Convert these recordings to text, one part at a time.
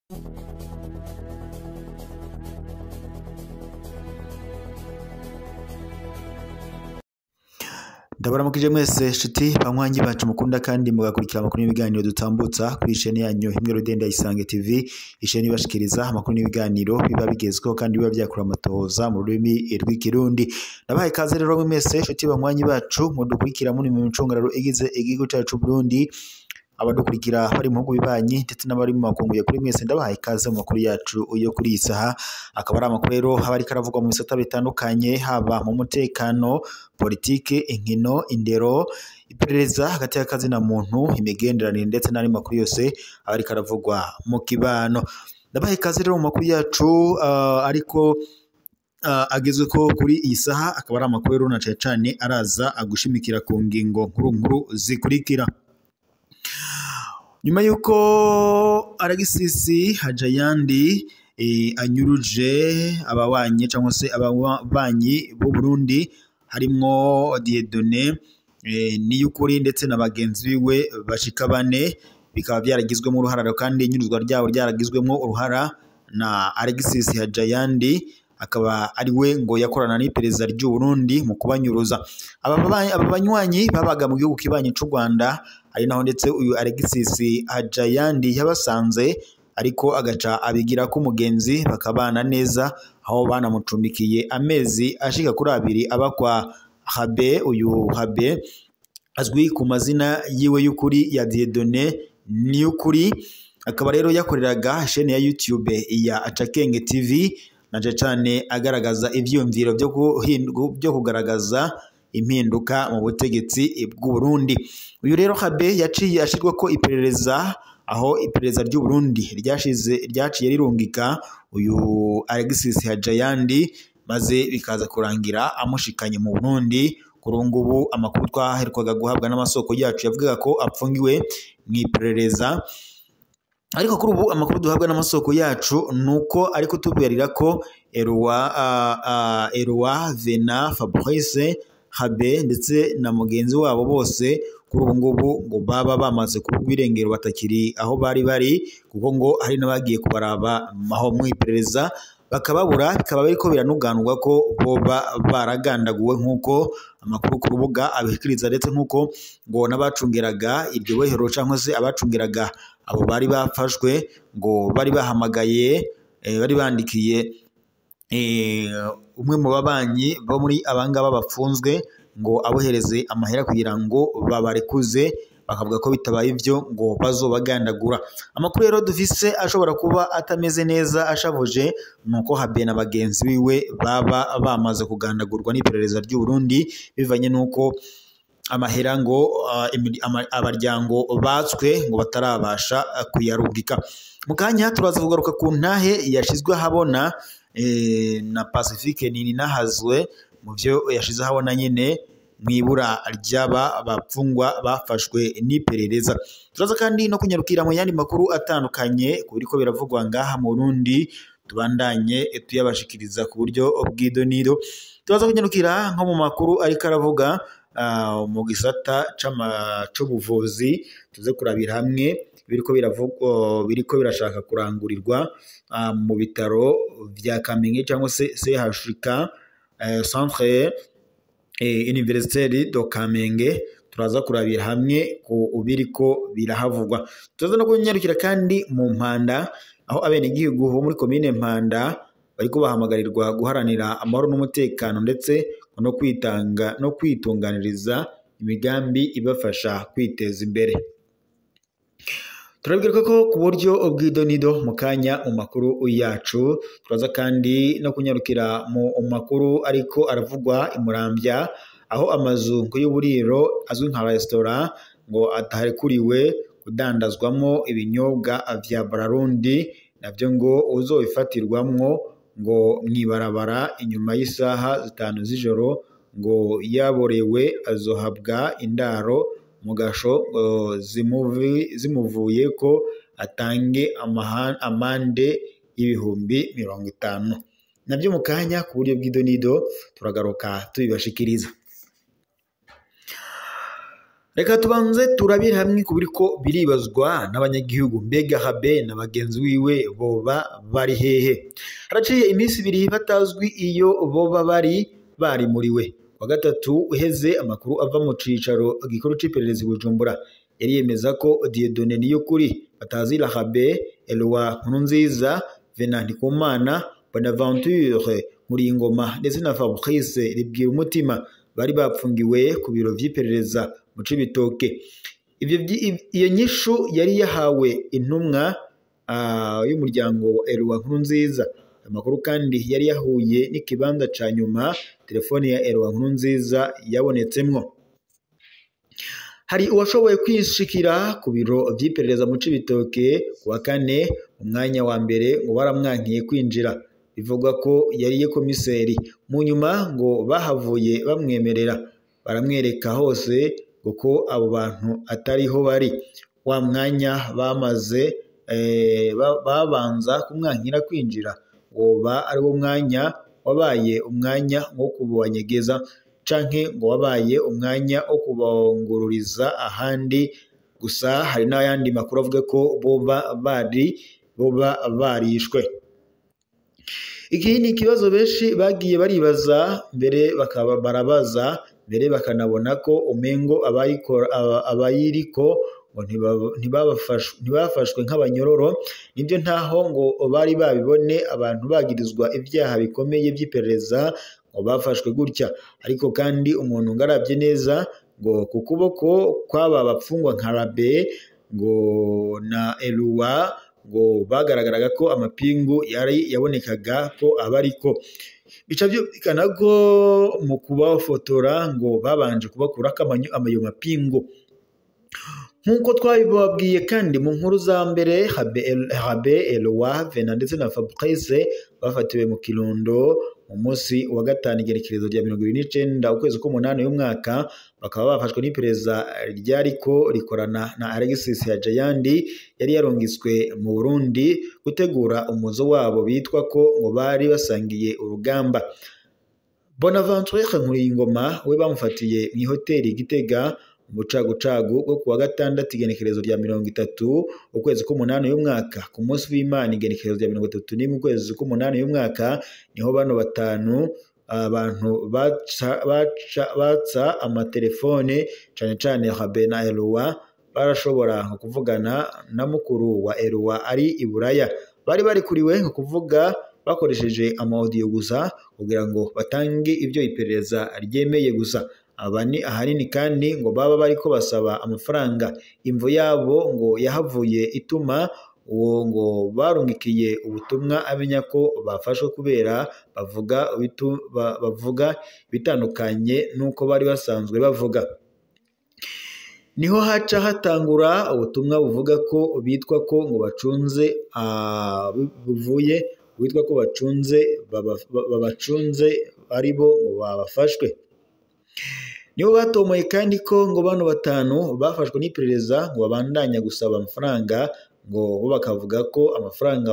Ndabaramukije mwese nshuti banywanyi bacu mukunda kandi mugakurikira amakuru n'ibiganiro dutambutsa kuri isheni yanyu imwe Rudenda Isange TV, isheni ibashikiriza amakuru n'ibiganiro biba bigezweho kandi biba byakura amatohoza mu rurimi rw'ikirundi. Ndabahaye ikaze rero mwese nshuti banywanyi bacu mudukurikira muri mu micungararo igize igihugu cacu Burundi, abadukurikira bari mu bihugu bibanyi ndetse n'abari mu makungu ya kuri mwese, ndabahaye ikaze mu makuru yacu yo kuri iyi saha. Akaba ari amakuru rero aba ariko aravugwa mu bisata bitandukanye, haba mu mutekano, politike, inkino, indero, iperereza hagati y'akazi na muntu, imigenderanire ndetse n'andi makuru yose aba ariko aravugwa mu kibano. Ndabahaye ikaze rero mu makuru yacu ariko agezweko kuri iyi saha, akaba ari amakuru rero na cane cane araza agushimikira ku ngingo nkuru nkuru zikurikira. Nyuma yuko Alexis Hajayandi anyuruje ababanyi cyangwa se ababanyi b'u Burundi harimwo Dieudonné Niyukuri ndetse na bagenzi biwe bashika bane, bikaba byaragizwemo uruhara kandi inyuruzwa ryabo ryaragizwemo uruhara na Alexis Hajayandi, akaba ari we ngo yakorana n'iperereza ry'u Burundi mu kubanyuruza. Aba banywanyi babaga mu gihugu kibanyi c'u Rwanda, ari naho ndetse uyu Alexis Hajayandi yabasanze, ariko agaca abigira ko umugenzi bakabana neza, aho banamucumbikiye amezi ashika kuri abiri aba kwa Habe. Uyu Habe azwi ku mazina yiwe y'ukuri ya Dieudonné Niyukuri, akaba rero yakoreraga chaîne ya YouTube ya Acakenge TV, na cane agaragaza ivyiyumviro byo kugaragaza impinduka mu butegetsi bw'u Burundi. Uyu rero Habe yaciye ashirwa ko iperereza, aho iperereza ry'u Burundi ryaciye rirungika uyu Alexis Hajayandi, maze bikaza kurangira amushikanye mu Burundi. Kuri ubu ngubu amakuru twaherukaga guhabwa n'amasoko yacu yavugaga ko apfungiwe mu iperereza, ariko kuri ubu amakuru duhabwa n'amasoko yacu nuko ariko tubwirira ko Eloi Vena Fabrice Habe ndetse na mugenzi wabo bose kuri ubu ngubu ngo baba bamaze kubugwa irengero, batakiri aho bari bari, kuko ngo hari n'abagiye kubaraba aho mu iperereza bakababura, bikaba biriko biranuganurwa ko boba baragandaguwe nk'uko amakuru ku rubuga abishikiriza, ndetse nk'uko ngo n'abacungeraga iryo bohero cyangwa se abacungeraga abo bari bafashwe ngo bari bahamagaye, bari bandikiye umwe mu babanyi bo muri abangaba bafunzwe ngo abohereze amahera kugira ngo babarekuze, bakavuga ko bitabaye ivyo ngo bazobagandagura. Amakuru rero dufise ashobora kuba atameze neza ashavuje nuko Habe na bagenzi biwe baba bamaze kugandagurwa n'iperereza ry'u Burundi, bivanye nuko amahera ngo abaryango batswe ngo batarabasha kuyarungika. Mu kanya turaza kugaruka ku ntahe yashizwe ahabona na Pacifique Nininahazwe mu vyo yashize ahabona nyene mwibura ry'aba bapfungwa bafashwe n'iperereza. Turaza kandi no kunyarukira mu yandi makuru atandukanye kubiriko biravugwa ngaha mu Burundi, tubandanye tuyabashikiriza ku buryo bw'idonido. Turaza kunyarukira nko mu makuru ariko aravuga mu gisata c'ubuvuzi, tuze kurabira hamwe biriko biravugwa biriko birashaka kurangurirwa mu bitaro vya Kamenge cyangwa se CHUK, Centre Universitaire de Kamenge. Turaza kurabira hamwe ku biriko birahavugwa. Turaza no kunyarukira kandi mu Mpanda, aho abenegihugu bo muri komine Mpanda bariko bahamagarirwa guharanira amahoro n'umutekano ndetse no kwitanga no kwitunganiriza imigambi ibafasha kwiteza imbere. Turabwirwa ko ku buryo bw'idonido mu kanya mu makuru yacu. Turaza kandi no kunyarukira mu makuru ariko aravugwa i Muramvya, aho amazu y'uburiro azwi nka restaurant ngo atarekuriwe kudandazwamo ibinyobwa vya Brarudi, navyo ngo uzobifatirwamwo ngo mwibarabara inyuma y'isaha 5 z'ijoro ngo yaborewe azohabwa indaro mu gasho zimuvuye ko atange amande y'ibihumbi 50. Navyo mu kanya ku buryo bw'idonido turagaruka tubibashikiriza. Reka tubanze turabire hamwe ku biriko biribazwa n'abanyagihugu. Mbega Habe na bagenzi wiwe boba bari hehe? Haraciye iminsi ibiri batazwi iyo boba bari barimuriwe. Wa gatatu uheze amakuru ava mu cicaro gikuru c'iperereza i Bujumbura yari yemeza ko Dieudonné Niyukuri batazira Habe, Eloi Nkurunziza, Venant Ndikumana, Bonaventure Nkuringoma ndetse na Fabrice Ribwirumutima bari bapfungiwe ku biro vy'iperereza mu Cibitoke. Iyo nyishu yari yahawe intumwa y'umuryango wa Eloi Nkurunziza. Amakuru kandi yari yahuye n'ikibanza ca nyuma telefone ya Eloi Nkurunziza yabonetsemwo. Hari uwashoboye kwishikira ku biro vy'iperereza mu Cibitoke ku wa kane, umwanya wa mbere ngo baramwankiye kwinjira, bivugwa ko yariye komiseri. Mu nyuma ngo bahavuye bamwemerera, baramwereka hose ngo ko abo bantu atariho bari. Wa mwanya bamaze babanza kumwankira kwinjira, woba ari wo mwanya wabaye umwanya wo kubanyegeza canke ngo wabaye umwanya wo kubongururiza ahandi. Gusa hari n'ayandi makuru avuga ko boba barishwe. Iki ni ikibazo benshi bagiye baribaza mbere bakaba barabaza mbere bakanabona ko umengo abayiriko ngo ntibafashwe nk'abanyororo. Nibyo ntaho ngo bari babibone abantu bagirizwa ibyaha bikomeye by'iperereza ngo bafashwe gutya. Ariko kandi umuntu ngaravye neza ngo ku kuboko kw'aba bapfungwa nka Rabe ngo na Eloi ngo bagaragaraga ko amapingu yari yabonekaga ko abariko. Bica vyumvikana ko mu kubafotora ngo babanje kubakurako ayo mapingu. Nk'uko twabibabwiye kandi mu nkuru za mbere, Habe, Eloi, Venant ndetse na Fabrice bafatiwe mu Kirundo mu munsi wa gatanu igerekerezo rya 29 ukwezi k'umunani y'umwaka, bakaba bafashwe n'iperereza ryariko rikorana na Alexis Hajayandi yari yarungiswe mu Burundi gutegura umuzo wabo bitwa ko ngo bari basangiye urugamba. Bonaventure Nkuriyingoma we bamufatiye mu ihoteli Gitega mu bucagucagu bwo kuwa gatandatu igenekerezo rya 30 ukwezi k'umunani y'umwaka. Ku munsi w'Imana igenekerezo rya 31 ukwezi k'umunani y'umwaka niho bano batanu abantu batsa amatelefone cane cane Habe na Eloi barashobora kuvugana na mukuru wa Eloi ari i Buraya. Bari barikuriwe kuvuga bakoresheje ama audio gusa kugira ngo batange ibyo iperereza ryemeye gusa. Aba ni ahanini kandi ngo baba bariko basaba amafaranga. Imvo yabo ngo yahavuye ituma uwo ngo barungikiye ubutumwa amenya ko bafashwe kubera bavuga bitandukanye nuko bari basanzwe bavuga. Niho haca hatangura ubutumwa buvuga ko bitwa ko ngo bacunze buvuye witwa ko bacunze babacunze aribo ngo babafashwe. Nibo batomoye kandi ko ngo bano batanu bafashwe n'iperereza ngo babandanya gusaba amafaranga, ngo bo bakavuga ko amafaranga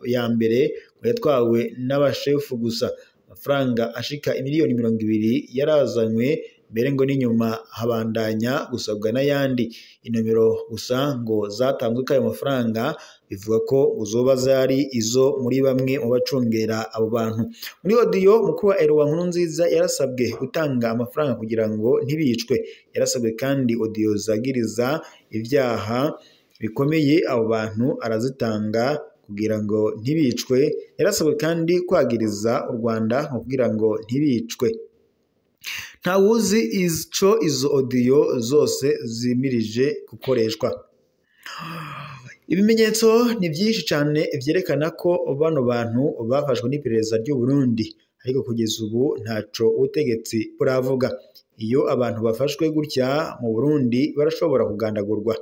ya mbere ngo yatwawe n'abashefu gusa. Amafaranga ashika imiliyoni 20 yarazanywe mbere ngo n'inyuma habandanya gusabwa n'ayandi. Inomero gusa ngo zatanzwe ko ayo mafaranga bivuga ko uzoba zari izo muri bamwe mu bacungera abo bantu. Muri audio mukuru wa Eloi Nkurunziza yarasabwe gutanga amafaranga kugira ngo ntibicwe. Yarasabwe kandi audio zagiriza ibyaha bikomeye abo bantu arazitanga kugira ngo ntibicwe. Yarasabwe kandi kwagiriza u Rwanda kugira ngo ntibicwe. Ntawuzi ico izo audio zose zimirije gukoreshwa. Ibimenyetso ni byinshi cyane vyerekana ko bano bantu bafashwe n'iperereza ry'u Burundi, ariko kugeza ubu ntaco ubutegetsi buravuga. Iyo abantu bafashwe gutya mu Burundi barashobora kugandagurwa.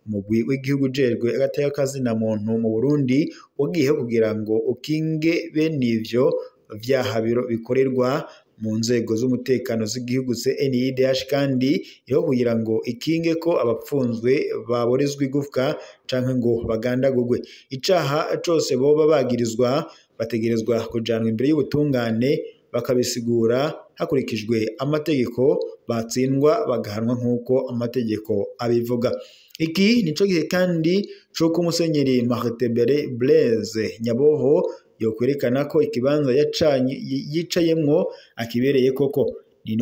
Umugwi w'igihugu ujejwe agateka kazina muntu mu Burundi wagiyeho kugira ngo ukinge bene ivyo vyaha bikorerwa mu nzego z'umutekano z'igihugu CNIDH, kandi iriho kugira ngo ikinge ko abapfunzwe baborezwa igufwa canke ngo bagandagurwe. Icaha cose boba bagirizwa bategerezwa kujanwa imbere y'ubutungane bakabisigura hakurikijwe amategeko, batsindwa bagahanwa nk'uko amategeko abivuga. Iki nico gihe kandi c'uko Musenyeri Martin Blaise Nyaboho yokwerekana ko ikibanza yicayemwo akibereye koko. Ni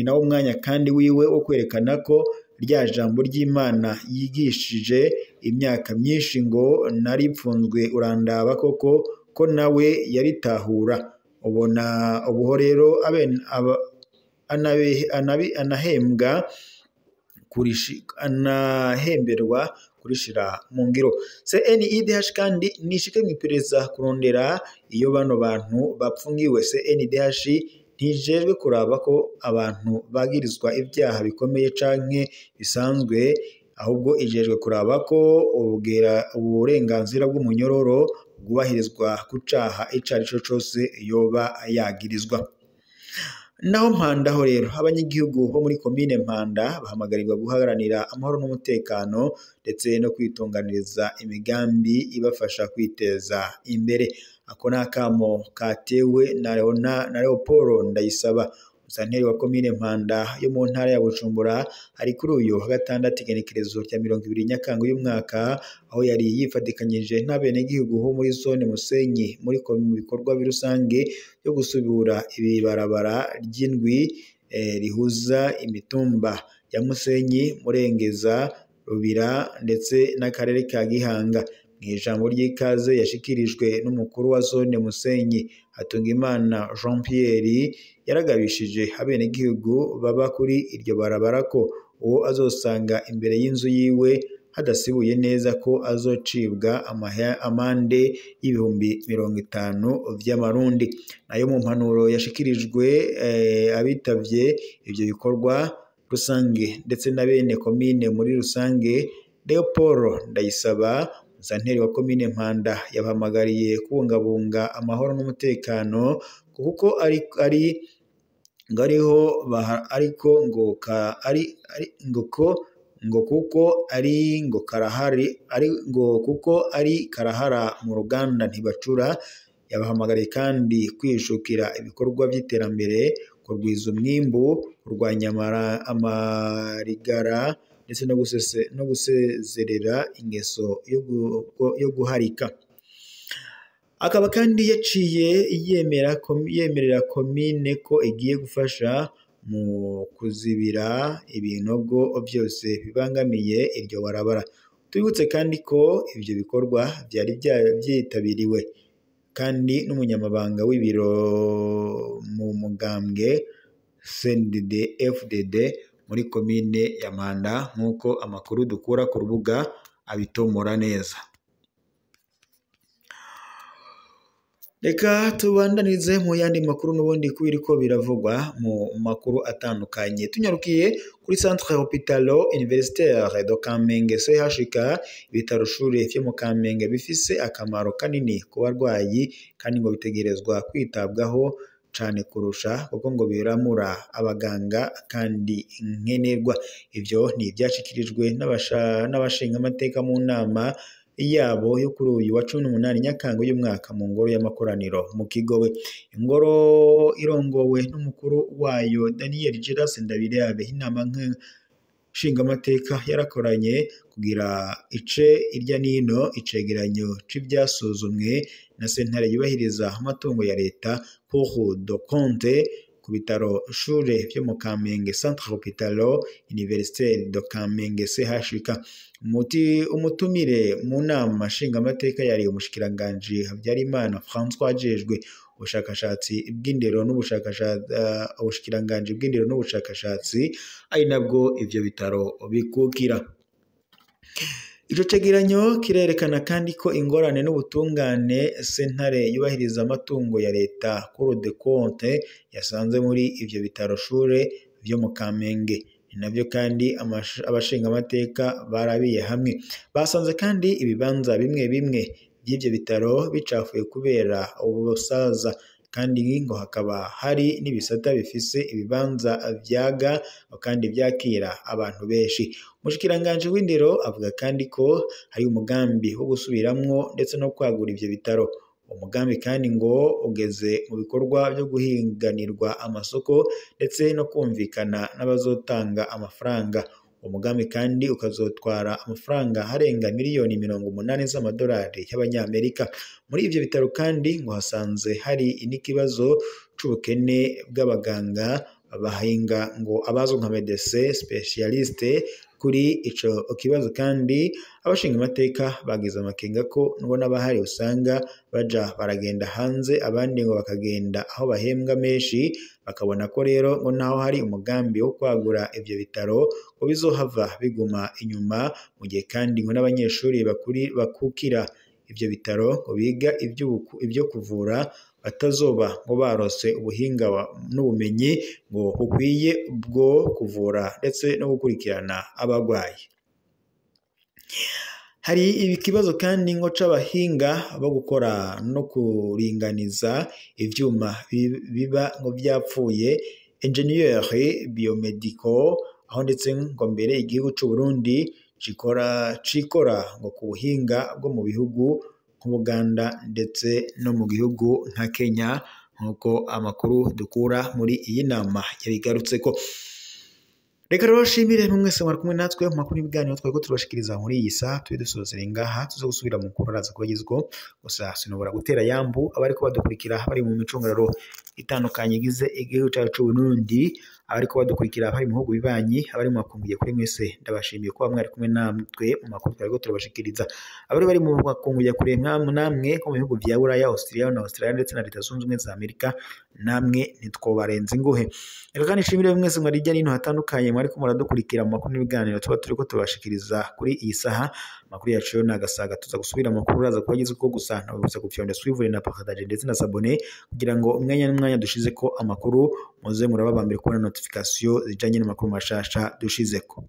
nawo mwanya kandi wiwe wo kwerekana ko rya jambo ry'Imana yigishije imyaka myinshi ngo naripfunzwe urandaba koko, ko nawe yaritahura. Ubona ubuho rero anahemberwa kurishira mu ngiro. CNIDH kandi nishike mw'iperereza kurondera iyo bano bantu bapfungiwe. CNIDH ntijejwe kuraba ko abantu bagirizwa ibyaha bikomeye canke bisanzwe, ahubwo ijejwe kuraba ko uburenganzira bw'umunyororo bwubahirizwa ku caha ico arico cose yoba yagirizwa. Naho Mpanda ho rero, abanyagihugu bo muri komine Mpanda bahamagarirwa guharanira amahoro n'umutekano ndetse no kwitunganiriza imigambi ibafasha kwiteza imbere. Ako ni akamo katewe na Leopold Ndayisaba, musanteri wa komine Mpanda yo mu ntara ya Bujumbura, ari kuri uyu wa gatandatu igenekerezo rya 20 Nyakanga uyu mwaka, aho yari yifatikanyije n'abenegihugu bo muri zone Musenyi muri mu bikorwa rusange byo gusubura ibibarabara ry'indwi rihuza imitumba ya Musenyi, Murengeza, Rubira ndetse n'akarere ka Gihanga. Mu ijambo ry'ikaze yashikirijwe n'umukuru wa zone Musenyi, Hatungimana Jean Pierre, yaragabishije abenegihugu baba kuri iryo barabara ko uwo azosanga imbere y'inzu yiwe hadasibuye neza ko azocibwa amande y'50,000 vy'amarundi. Nayo mu mpanuro yashikirijwe abitavye ivyo bikorwa rusange ndetse na bene komine muri rusange, Leopold Ndayisaba, musanteri wa komine Mpanda, yabahamagariye kubungabunga amahoro n'umutekano kuko ari ngariho ariko ngo ari ngo ko ngo kuko ari ngo karahari ari ngo kuko ari karahara mu ruganda ntibacura. Yabahamagariye kandi kwishukira ibikorwa by'iterambere, kurwiza umwimbu, kurwanya amarigara ndetse no gusezerera ingeso yo guharika. Akaba kandi yaciye yemerera komine ko igiye gufasha mu kuzibira ibinogo byose bibangamiye iryo barabara. Tubibutse kandi ko ivyo bikorwa byari byitabiriwe kandi n'umunyamabanga w'ibiro mu mugambwe CNDD FDD muri komine ya Mpanda, nk'uko amakuru dukura ku rubuga abitomora neza. Reka tubandanirize mu yandi makuru n'ubundi kubiriko biravugwa mu makuru atandukanye. Tunyarukiye kuri Centre Hospitalo Universitaire de Kamenge CHK, ibitaro shure vyo mu Kamenge bifise akamaro kanini ku barwayi kandi ngo bitegerezwa kwitabwaho cane kurusha, kuko ngo biramura abaganga kandi nkenerwa. Ivyo ni ivyashikirijwe n'abashingamateka mu nama yabo yo kuri uyu wa 18 Nyakanga uyu mwaka mu ngoro y'amakoraniro mu Kigobe. Ingoro irongowe n'umukuru wayo Daniel Giras Ndabirabe. Inama nshingamateka yarakoranye kugira ice irya nino icegeranyo c'ivyasuzumwe na sentare yubahiriza amatungo ya leta Cour de compte ku bitaro shure vyo mu Kamenge Centre Hospitalo Universitaire de Kamenge CHK. Umutumire mu nama nshingamateka yari umushikiranganji Habyarimana François ajejwe ubushakashatsi bw'indero n'ubushakashatsi, ubushikiranganji bw'indero n'ubushakashatsi, ari nabwo ivyo bitaro bikukira. Ico cegeranyo kirerekana kandi ko ingorane n'ubutungane sentare yubahiriza amatungo ya leta Cour de compte yasanze muri ivyo bitaro shure vyo mu Kamenge. Ni navyo kandi abashingamateka barabiye hamwe. Basanze kandi ibibanza bimwe bimwe by'ivyo bitaro bicafuye kubera ubusaza, kandi ngo hakaba hari n'ibisata bifise ibibanza vyaga kandi vyakira abantu benshi. Umushikiranganji w'indero avuga kandi ko hari umugambi wo gusubiramwo ndetse no kwagura ivyo bitaro. Umugambi kandi ngo ugeze mu bikorwa byo guhinganirwa amasoko ndetse no kumvikana n'abazotanga amafaranga. Umugambi kandi ukazotwara amafaranga arenga miliyoni 80 z'amadolari y'abanyamerika. Muri ivyo bitaro kandi ngo hasanze hari n'ikibazo c'ubukene bw'abaganga bahinga ngo abazwi nka médecin spécialiste. Kuri ico kibazo kandi abashinga amateka bagize amakenga ko ngo n'abahari usanga baja baragenda hanze, abandi ngo bakagenda aho bahembwa menshi, bakabona ko rero ngo naho hari umugambi wo kwagura ivyo bitaro ngo bizohava biguma inyuma, mu gihe kandi ngo n'abanyeshuri bakukira ivyo bitaro ngo biga ibyo kuvura batazoba ngo barose ubuhinga n'ubumenyi ngo bukwiye bwo kuvura ndetse no gukurikirana abagwayi. Hari ikibazo kandi ngo c'abahinga bo gukora no kuringaniza ivyuma biba ngo vyapfuye, ingénieur biomedical, aho ndetse ngo mbere igihugu c'u Burundi cikora ngo ku buhinga bwo mu bihugu nk'Ubuganda ndetse no mu gihugu nka Kenya, nk'uko amakuru dukura muri iyi nama yabigarutseko. Reka rero shimire mwese mwari kumwe natwe mu makuru n'ibiganiro twariko turabashikiriza muri iyi saha. Tube dusozera ngaha, tuze gusubira mu makuru araza kubagezwaho. Gusa sinobora gutera yambu abariko badukurikira bari mu micungararo itandukanye igize igihugu cacu c'u Burundi, abariko badukurikira bari mu bihugu bibanyi, abari mu makungu kuri mwese ndabashimiye kuba mwari kumwe natwe mu makuru twariko turabashikiriza. Abari bari mu makungu ya kure namwe nko mu bihugu vya Buraya, Austria na Australia ndetse na Leta Zunze Ubumwe za Amerika, namwe ntitwobarenza ingohe. Reka kandi nshimire mwese mwari hirya n'ino hatandukanye mwariko muradukurikira mu makuru n'ibiganiro tuba turiko tubashikiriza kuri iyi saha. Amakuru yacu yo nagasaga, tuza gusubira mu makuru uraza kubagezwaho. Gusa nabibutsa gufyonda suivre na partage ndetse na s'abonner kugira ngo umwanya n'umwanya dushizeko amakuru muze muraba ba mbere kubona notification zijanye n'amakuru mashasha dushizeko.